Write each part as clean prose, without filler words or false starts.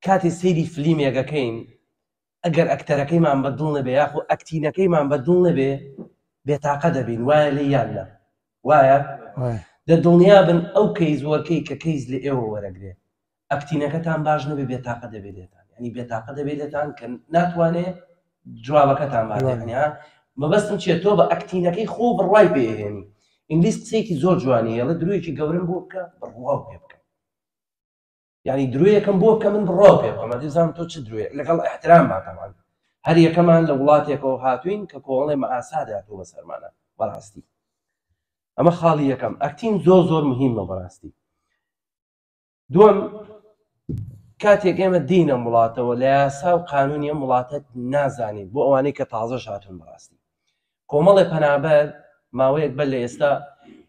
کاتێ سەیری فلیمێک ئەکەین ئەگەر ئەکتەرەکەیمان بە دڵ نەبێ یاخۆ ئەکتینەکەیمان بە دڵ نەبێ بێتاقە دەبین، وایە لێ یان نا؟ وایە؟ دە دڵنیا بن ئەو case worker ەی کە case لە ئێوە وەرەگرێ ئەکتینەکەتان باش نەبێ بێتاقە دەبێ لێتان، یعنی بێتاقە دەبێ لێتان کە ناتوانێ جوابەکەتان باتێ. مەبەستم چییە؟ تۆ بە ئەکتینەکەی خۆ بڕوای پێهێنی. ئینگلیز قسەیەکی زۆر جوانی هەیە، درۆیەکی گەورەم بۆ بکە بڕواو پێ بکە، یعنی درۆیەکەم بۆ بکە من بڕواو پێ بکەم. ئەدی تۆ چ درۆیە؟ لەگەڵ احترام ماتەوان هەر یەکەمان لە وڵاتێکەوە هاتوین کە کۆڵێ مەئاسادا تۆ بەسەرمانە. بەڕاستی ئەمە خاڵی یەکەم، ئەکتین زۆر زۆر مهمە بەڕاستی. دووەم، کاتێک ئێمە دین ئەم وڵاتەوە لە یاسا و قانونی ئەم وڵاتە نازانین، بۆ ئەوانەی کە تازەش هاتون، بەڕاستی کۆمەڵێ پەنابەر ماوەیەک بەر لە ئێستا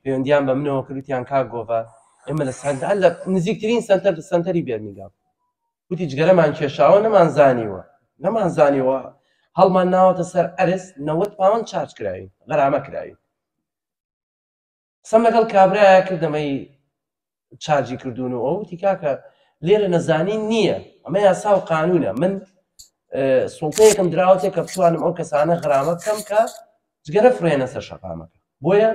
پەیوەندیان بە منەوە کردیان، کاک گۆڤار ئێمە لە سەنتەر، لە نزیکترین سەنتەر، سەنتەری بێرمینگام، وتی جگەرەمان کێشاوە، نەمانزانیوە هەڵمان ناوەتە سەر ئەرز، 90 پاوەند charge کراوین، غەرامە کراوین. قسەم لەگەڵ کابرایە کردەمەی charge ی کردوون و ئەو وتی کاکە لێرە نەزانین نییە، ئەمە یاسا و قانونە، من سوڵتەیەکم دراوەتێ کە بتوانم ئەو کەسانە غرامە بکەم کە جگەرە فڕێنە سەر شەقامەکە. بۆیە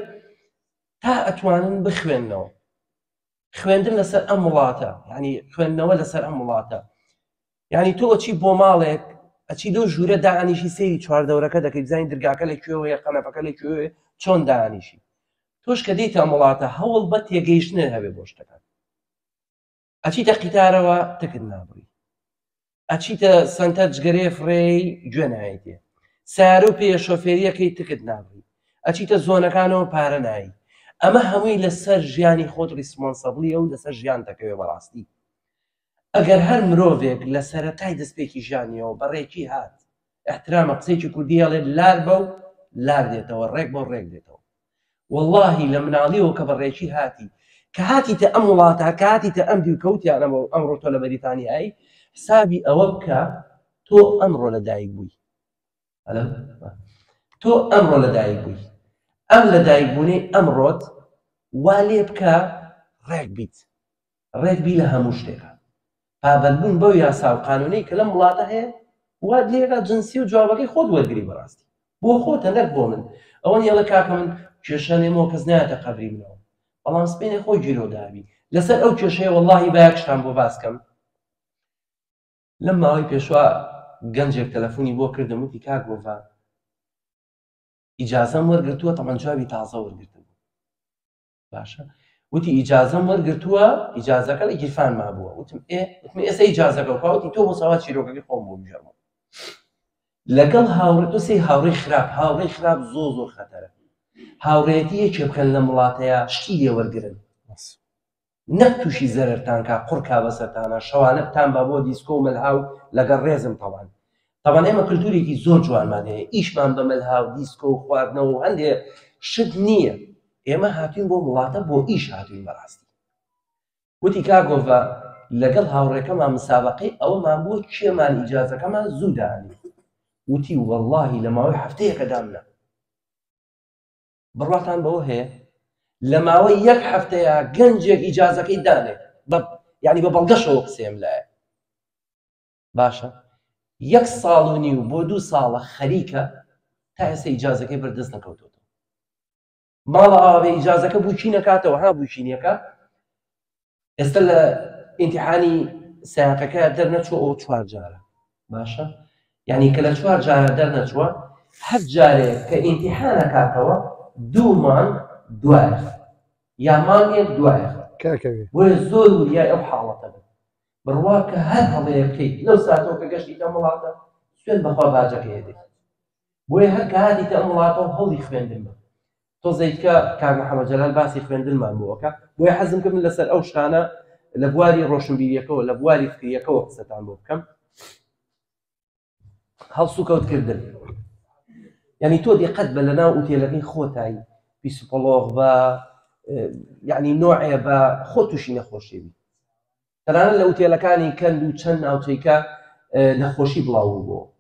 تا ئەتوانن بخوێندنەوە، خوێندن لەسەر ئەم وڵاتە، یعنی خوێندنەوە لەسەر ئەم وڵاتە، یعنی تۆ ئەچی بۆ ماڵێک، ئەچی لەو ژوورە دانیشی سەیری چواردەورەکە دەکەی، بزانین درگاکە لە کوێوەیە، قەنەفەکە لە کوێوەیە، چۆن دانیشی. تۆش کە دێیتە ئەم وڵاتە هەوڵ بە تێگەیشتنت هەبێ بۆ شتەکان. ئەچیتە قیتارەوە تکت نابڕی، ئەچیتە سەنتەر جگەرێ فڕێی گوێ نایتێ، سیارە و پێ شۆفێریەکەی تکت نابڕی، ئەچیتە زۆنەکانەوە پارە نایی. ئەمە هەمووی لەسەر ژیانی خۆت responsible ی و لەسەر ژیان دەکەوێ. بەڕاستی ئەگەر هەر مرۆڤێک لە سەرەتای دەستپێکی ژیانیەوە بەڕێکی هات، احترامە قسەیەکی کوردی هەڵێ لار بە و لار دێتەوە، ڕێک بۆ ڕێک دێتەوە. واللهی لە مناڵیەوە کە بەڕێکی هاتی، کە هاتیتە ئەم وڵاتە، کە هاتیتە ئەم دیو کەوتیان ئەمڕۆ تۆ لە بەریتانیایی، حسابی ئەوە بکە تۆ ئەمڕۆ لە دایک بووی. تۆ ئەمڕۆ لە دایک بووی، ئەم لە دایک بوونەی ئەمڕۆت وا لێ بکە ڕێک بیت، ڕێک بی لە هەموو شتێکە. پابەندبوون بەو یاسا و قانونەی کە لەم وڵاتە هەیە وات لێکا جنسی و جوابەکەی خۆت وەرگری. بەڕاستی بۆ خۆتە نەک بۆ من. ئەوە نیڵە کاکە من کێشە نێمەوە کەس نایەتە قەبری منەوە، بەڵام سپێنێ خۆی گیرۆ دابی لەسەر ئەو کێشەیە. واللهی با یەک شتان بۆ باس کەم. لەم ماوەی پێشوا گەنجێک تەلەفۆنی بۆ کردم، وتی کاک گۆڤار ئیجازەم وەرگرتووە، تەمان جوابی تازە وەرگرتبوو، باشە، وتی ئیجازەم وەرگرتووە، ئیجازەکە لە گیرفان مابووە. وتم ئێ، وتم ئێستا ئیجازەکە وتی تۆ بۆ ساوا چیرۆکەکەی خۆم بۆ بژێڕمەوە. لەگەڵ هاوڕێ تۆ سێ هاوڕێی خراپ، هاوڕێی خراپ زۆر زۆر خەتەرە. هاوڕێتی یەکێ بکەن لەم وڵاتەیە شتی لێ وەرگرن، نەک تووشی زەرەرتان کا، قڕکا بەسەرتانە، شەوانە بتان با بۆ دیسکۆ و مەلها و لەگەڵ ڕێزم تەوان تەوان ئێمە کللتورێکی زۆر جوانمان هەیە، ئیشمان بە مەلها و دیسکۆ و خواردنەوە و هەندێ شت نییە. ئێمە هاتوین بۆ وڵاتە بۆ ئیش هاتوین. بەڕاستی وتی کاک گۆڤا لەگەڵ هاوڕێکەمان مسابقەی ئەوەمان بووە کێمان ئیجازەکەمان زوو دانی. وتی واللهی لە ماوەی هەفتەیەکە دامنا. بڕواتان بەوە هەیە لە ماوەی یەک هەفتەیە گەنجێک ئیجازەکەی دانێ؟ یعنی بە بەڵگەشەوە قسەیەم لایە. باشە یەک ساڵ و نیو بۆ 2 ساڵە خەریکە، تا ئێستا ئیجازەکەی بەردەست نەکەوتوەوە. ماڵە ئاوێ ئیجازەکە بووچی نەکاتەوە، ها بووچینیەکە ئێستا لە ئیمتیحانی سیاقەکە دەرنەچووە ئەو 4 جارە. باشە یعنی کە لە 4 جارە دەرنەچووە، هەر جارێک کە ئیمتیحانەکاتەوە 2 مانگ دوایە یا مانگێک دوایە، بۆیە زۆر وریای ئەو حاڵەتە بن. بڕوا کە هەر هەڵەیە بکەیت لەو ساتەوە کە گەشتی ئەم وڵاتە، سوێن بەخوا باجەکەی دەیت. بۆیە هەر کە هاتیتە ئەم وڵاتەوە هەوڵی خوێندن بە. تۆزێکە کاک محەممەد جەلال باسی خوێندنمان بۆکە، بۆیە حەزم کرد من لەسەر ئەو شتانە لە بواری ڕۆشنبیریەکەوە، لە بواری فکریەکەوە قسەتان بۆ بکەم. هەڵسوکەوتکردن یعنی تۆ دیقەت بە لەناو ئوتێلەکەی خۆتایی پیسوپەڵۆغ بە، یعنی نوعێ بە خۆ تووشی نەخۆشیبی. تەنانەت لە ئوتێلەکانی کەند و چەند ناوچەیکە نەخۆشی بڵاو بوو.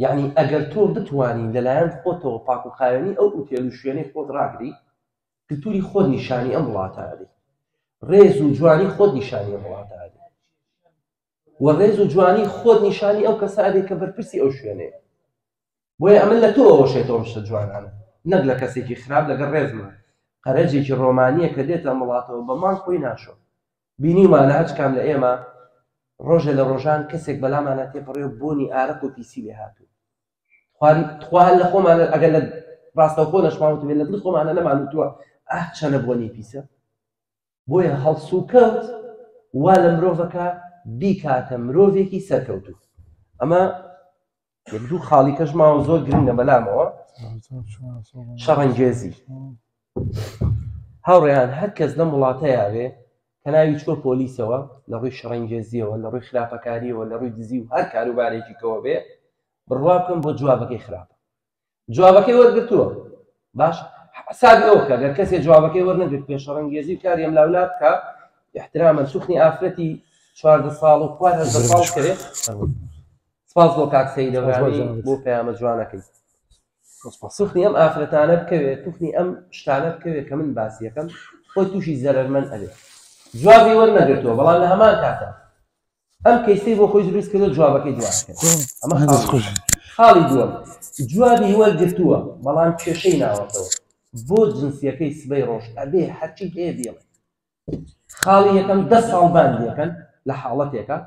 یعنی ئەگەر تۆ بتوانی لەلایەن خۆتەوە پاک و خاوێنی ئەو ئوتێل و شوێنەی خۆت ڕاگری، کللتوری خۆت نیشانی ئەم وڵاتە ئەدەی، ڕێز و جوانی خۆت نیشانی ئەم وڵاتە ئەدەی. و ڕێز و جوانی خۆت نیشانی ئەو کەسە ئەدەی کە بەرپرسی ئەو شوێنەیە. بۆیە ئەمن لە تۆ ئەوەشێتەوە ئەم شتە جوانانە نەک لە کەسێکی خراپ لەگەڵ ڕێزما. قەرەجێکی ڕۆمانییە کە دێتە ئەم وڵاتەوە بە مانگ خۆی ناشۆ. بینیومانە هەچ کام لە ئێمە ڕۆژێ لە ڕۆژان کەسێک بەلامانا تێپەڕێ و بۆنی ئارەق و پیسی لێ هاتوو. تخوا تخوا هەر لە خۆمانە ئەگەر لە ڕاستەوخۆ نەشمان وتبێ لە دڵی خۆمانە نەمان وتووە ئاه چەنە بۆنی پیسە. بۆیە هەڵسوکەوت وا لە مرۆڤەکە بیکاتە مرۆڤێکی سەرکەوتوو. ئەمە یەک دوو خاڵی کەش ماوە زۆر گرنگە بەلامەوە. شەڕەنگێزی هاوڕێیان هەر کەس لەم وڵاتەیا بێ کە ناوی چووە پۆلیسەوە لە ڕووی شەڕەنگێزیەوە لە ڕووی خراپەکاریەوە لە ڕووی دزی و هەر کاروبارێکی کەوە بێ بڕوا بکەم بۆ جوابەکەی خراپە. جوابەکەی وەرگرتووە باش حسابی ئەو بکە گەر کەسێ جوابەکەی وەرنەگرت پێشەڕەنگێزی و کاری ئەم لاولا بکە احتراما سوخنی ئافرەتی 14 ساڵ و خوار 18 ساڵ بکەوێ. سپاس بۆ کاک سەید ئەورامی بۆ پەیامە جوانەکەی. سوخنی ئەم ئافرەتانە بکەوێت توخنی ئەم شتانە بکەوێت کە من باسیەکەم خۆی تووشی زەرەرمەند ئەبێت. جوابی وەرنەگرتووە بەڵام لە هەمان کاتە ئەم کەیسەی بۆ خۆی دروست کردو جوابەکەی دواکرد. ئەمە خاڵی دووەم. جوابی وەرگرتووە بەڵام کێشەی ناوەتەوە بۆ جنسیەکەی سبەی ڕۆژ ئەبێ هەرچی هەیە بیڵێ. خاڵی یەکەم 10 ساڵ باندیەکەن لە حاڵەتێکە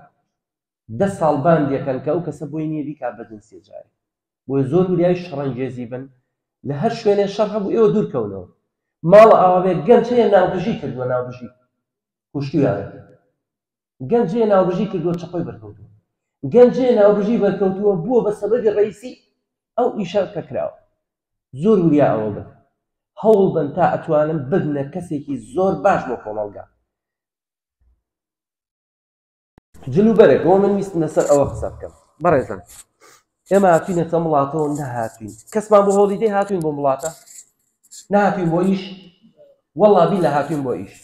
10 ساڵ باندیەکەن کە ئەو کەسە بۆی نییە بیکات بە جنسیە جارێ. بۆیە زۆر وریای شەڕەنگێزی بن لە هەر شوێنێ شەڕ هەبوو ئێوە دوورکەونەوە. ماڵە ئاوا بێ گەنج هەیە ناوبژی کردووە ناوبژی کوشتویانە. گەنجێ ناوبژی کردووە چەقۆی بەرکەوتووە. گەنجێ ناوبژی بەرکەوتووە بووە بە سەبەبی ڕئیسی ئەو ئیشە کە کراوە. زۆر وریا ئەوە بن. هەوڵ بن تا ئەتوانن ببنە کەسێکی زۆر باش بۆ کۆمەڵگا. جل و بەرگ بۆ من ویستم لەسەر ئەوە قسە بکەم. بەڕێزان ئێمە هاتوینەتە ئەم وڵاتەوە نەهاتوین کەسمان بۆ holiday هاتوین بۆ وڵاتە نهاتوین بۆ ئیش وەڵا بی لە هاتوین بۆ ئیش.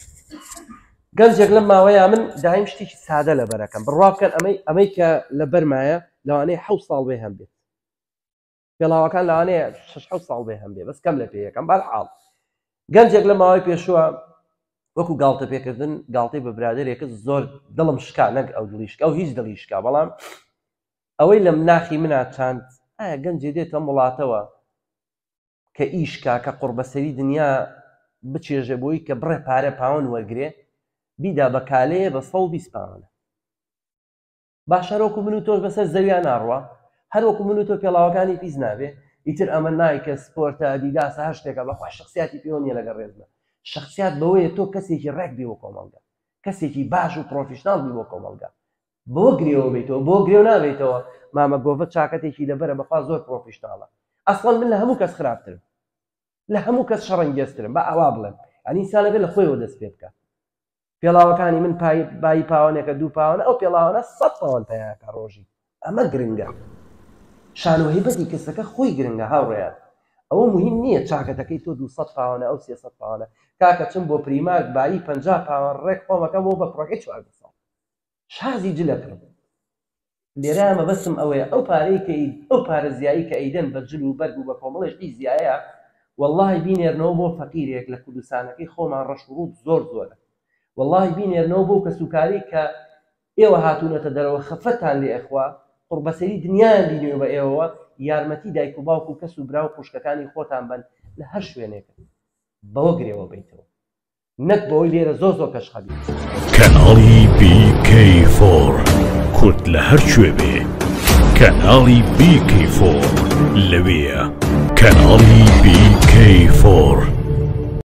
گەنجێک لەم ماوەیە من دایم شتێکی سادە لەبەرەکەم بڕوا بکەن ئەمەی ئەمەی کە لەبەرمایە لەوانەیە 7 ساڵ بێ هەم بێت. پێڵاوەکان لەوانەیە 6 7 ساڵ بێ هەم بێ بەس کەم لە پێیەکەم. بەرحاڵ گەنجێک لە ماوەی پێشووە وەکو گاڵتە پێکردن گاڵتەی بە برادێکە زۆر دڵم شکا نەک ئەو دڵی شکا ئەو هیچ دڵی شکا بەڵام ئەوەی لەم ناخی منا چاند ئایا گەنجێ دێتە وڵاتەوە کە ئیشکا کە قوڕبەسەری دنیا بچێژێ بۆی کە بڕێ پارە پاوەن وەرگێ بیدا بە کالەیە بە 120 پاوەنە. باش هەروەکو من و تۆش بەسەر زەویا ناڕوا هەروەکو من و تۆ پێڵاوەکانی پیس نابێ ئیتر ئەمە نایکە سپۆرتە ئەدیداسە هەر شتێکە بەخوا شخصیاتی پێوە نییە لەگەڵ ڕێزمە. شخصیات بەوەیە تۆ کەسێکی ڕێک بی بۆ کۆمەڵگا کەسێکی باش و professional بی بۆ کۆمەڵگا بۆ گرێوە بیتەوە بۆ گرێو نابێتەوە مامە گۆڤە چاکەتێکی لەبەرە بەخوا زۆر professional ە. ئەسڵەن من لە هەموو کەس خراپترم لە هەموو کەس شەڕەنگێزترم بە ئاوا بڵێم یعنی ئینسانە بێ لە خۆیەوە دەست پێ بکە. پێڵاوەکانی من بایی پاوەنێکە دوو پاوەنە ئەو پێڵاوانە 100 پاوەن پەیاکە ڕۆژی. ئەمە گرنگە. شان و هەیبەتی کەسەکە خۆی گرنگە هاوڕێیان. ئەوە مهم نییە چاکەتەکەی تۆ 200 پاوەنە ئەو 300 پاوەنە. کاکە چم بۆ پریمارک بایی 50 پاوەن ڕێک خۆمەکە بۆ بە کوڕەکەی 14 ساڵ شازی جلەکڕم. لێرە مەبەستم ئەوەیە ئەو پارەی کە ئەو پارە زیایی کە ئەیدەن بە جل و بەرگ و بە کۆمەڵێ شتی زیایە واللهی بینێرنەوە بۆ فەقیرێک لە کوردستانەکەی خۆمان ڕەش و ڕووت زۆر زۆرە. واللهی بینێرنەوە بۆ کەسوکاری کە ئێوە هاتوونەتە دەرەوە خەفەتان لێ ئەخوا قوڕبەسەری دنیایان بینیوە بە ئێوەوە یارمەتی دایک و باوک و کەس و برا و خوشکەکانی خۆتان بن لە هەر شوێنێک بەوە گرێوە بیتەوە نەک بەوەی لێرە زۆر زۆر کەشخەبی. کەناڵی BK4 کورد لە هەر کوێ بێ کەناڵی BK4 لەوەیە. کەناڵی BK4.